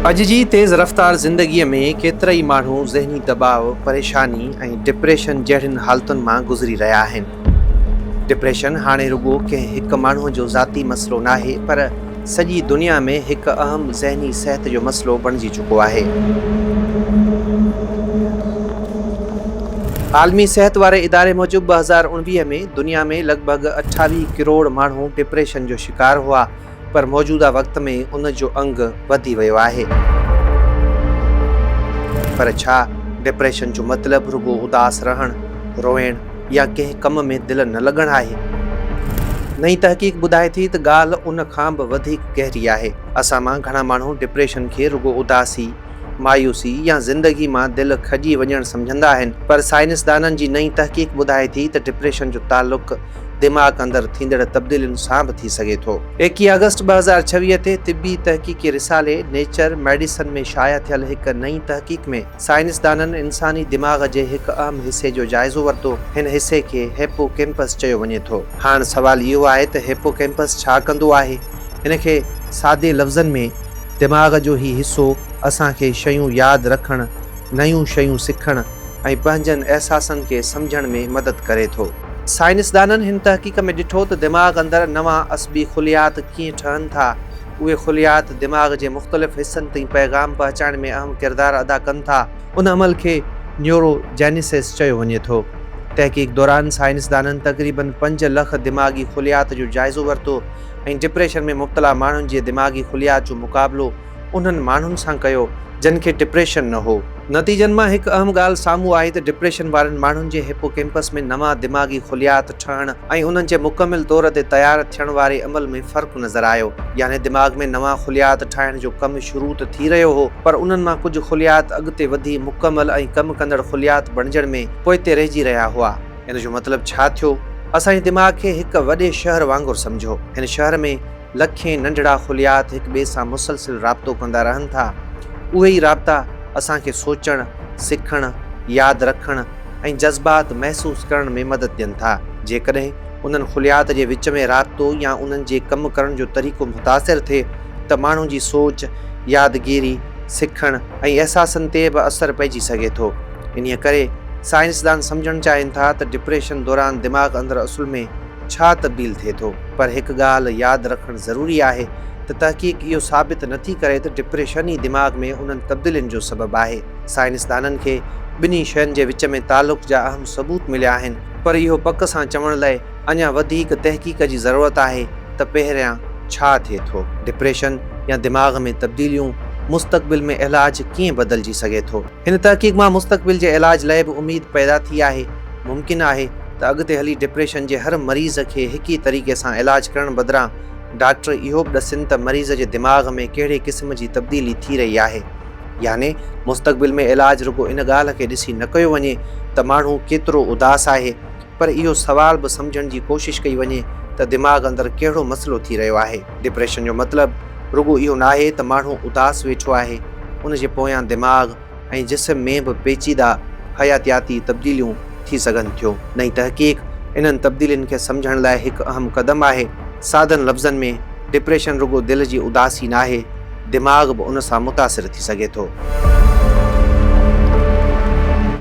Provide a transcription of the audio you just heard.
اڄ جي تيز رفتار زندگيء ۾ ڪيترائي ماڻهو ذهني دٻاء، پريشاني ۽ ڊپريشن جهڙين حالتن مان گذري رهيا آهن. ڊپريشن هاڻي رڳو ڪنهن هڪ ماڻهوء جو ذاتي مسئلو ناهي، پر سڄي دنيا ۾ هڪ اهم ذهني صحت جو مسئلو بڻجي چڪو آهي. عالمي صحت واري اداري موجب 2019 ۾ دنيا ۾ لڳ ڀڳ 28 ڪروڙ ماڻهو ڊپريشن جو شڪار هئا پر موجوده وقت ۾ ان جو انگ وڌي ويو آهي. پر ڇا ڊپريشن جو مطلب رڳو اداس رهڻ، روئڻ يا ڪنهن ڪم ۾ دل نه لڳڻ آهي؟ نئين تحقيق ٻڌائي ٿي ته ڳالهه ان کان به وڌيڪ گهري آهي. اسان مان گهڻا ماڻهو ڊپريشن کي رڳو اداسي، مايوسي يا زندگي مان دل کڄي وڃڻ سمجهندا آهن پر سائنسدانن جي نئين تحقيق ٻڌائي ٿي ته ڊپريشن جو تعلق دماغ اندر ٿيندڙ تبديلين سان به ٿي سگهي ٿو. 21 آگسٽ 2026 تي طبي تحقيقي رسالي نيچر ميڊيسن ۾ شايع ٿيل هڪ نئين تحقيق ۾ سائنسدانن انساني دماغ جي هڪ اهم حصي جو جائزو ورتو. هن حصي کي هيپو ڪيمپس چيو وڃي ٿو. هاڻ سوال اهو آهي ته هيپو ڪيمپس ڇا ڪندو آهي؟ هن کي سادي لفظن ۾ دماغ جو هي حصو اسان کي شيون ياد رکڻ، نيون شيون سکڻ ۽ پنهنجن احساسن کي سمجهڻ ۾ مدد ڪري ٿو. سائنسدانن هن تحقيق ۾ ڏٺو ته دماغ اندر نوان عصبي خليات ڪيئن ٺهن ٿا. اهي خليات دماغ جي مختلف حصن تائين پيغام پهچائڻ ۾ اهم ڪردار ادا ڪن ٿا. ان عمل کي نيورو جينيسس چيو وڃي ٿو. تحقيق دوران سائنسدانن تقريبن پنج لک دماغي خليات جو جائزو ورتو ۽ ڊپريشن ۾ مبتلا ماڻهن جي دماغي خليات جو مقابلو انهن ماڻهن سان ڪيو جن کي ڊپريشن نه هو. نتيجن مان هڪ اهم ڳالهه سامهون آئي ته ڊپريشن وارن ماڻهن جي هپوڪيمپس ۾ نوان دماغي خليات ٺهڻ ۽ انهن جي مڪمل طور تي تيار ٿيڻ واري عمل ۾ فرق نظر آيو. يعني دماغ ۾ نوان خليات ٺاهڻ جو ڪم شروع ته ٿي رهيو هو پر انهن مان ڪجهه خليات اڳتي وڌي مڪمل ۽ ڪم ڪندڙ خليات بڻجڻ ۾ پوئتي رهجي رهيا هئا. ان جو مطلب ڇا ٿيو؟ اسان جي دماغ کي هڪ وڏي شهر وانگر سمجهو. هن شهر ۾ لکين ننڍڙا خليات هڪ ٻئي سان مسلسل رابطو ڪندا رهن ٿا. اهي ئي رابطا اسان کي سوچڻ، سکڻ، ياد رکڻ ۽ جذبات محسوس ڪرڻ ۾ مدد ڏين ٿا. جيڪڏهن انهن خليات جي وچ ۾ رابطو يا انهن جي ڪم ڪرڻ جو طريقو متاثر ٿئي ته ماڻهو جي سوچ، يادگيري، سکڻ ۽ احساسن تي به اثر پئجي سگهي ٿو. انهيء ڪري سائنسدان سمجهڻ چاهين ٿا ته ڊپريشن دوران دماغ اندر اصل ۾ ڇا تبديل ٿئي ٿو؟ پر هڪ ڳالهه ياد رکڻ ضروري آهي ته تحقيق اهو ثابت نٿي ڪري ته ڊپريشن ئي دماغ ۾ انهن تبديلين جو سبب آهي. سائنسدانن کي ٻنهي شين جي وچ ۾ تعلق جا اهم ثبوت مليا آهن، پر اهو پڪ سان چوڻ لئه اڃا وڌيڪ تحقيق جي ضرورت آهي ته پهريان ڇا ٿئي ٿو؟ ڊپريشن يا دماغ ۾ تبديليون مستقبل ۾ علاج ڪيئن بدلجي سگهي ٿو؟ هن تحقيق مان مستقبل جي علاج لئه به اميد پيدا ٿي آهي. ممڪن آهي ته اڳتي هلي ڊپريشن جي هر مريض کي هڪ ئي طريقي سان علاج ڪرڻ بدران ڊاڪٽر اهو به ڏسن ته مريض جي دماغ ۾ ڪهڙي قسم جي تبديلي ٿي رهي آهي. يعني مستقبل ۾ علاج رڳو ان ڳالهه کي ڏسي نه ڪيو وڃي ته ماڻهو ڪيترو اداس آهي پر اهو سوال به سمجهڻ جي ڪوشش ڪئي وڃي ته دماغ اندر ڪهڙو مسئلو ٿي رهيو آهي. ڊپريشن جو مطلب رڳو اهو ناهي ته ماڻهو اداس ويٺو آهي، ان جي پويان دماغ، ۽ جسم ۾ به پيچيده حياتياتي تبديليون ٿي سگهن ٿيون. نئين تحقيق انهن تبديلين کي سمجهڻ لاء هڪ اهم قدم آهي. سادن لفظن ۾، ڊپريشن رڳو دل جي اداسي ناهي، دماغ به ان سان متاثر ٿي سگهي ٿو.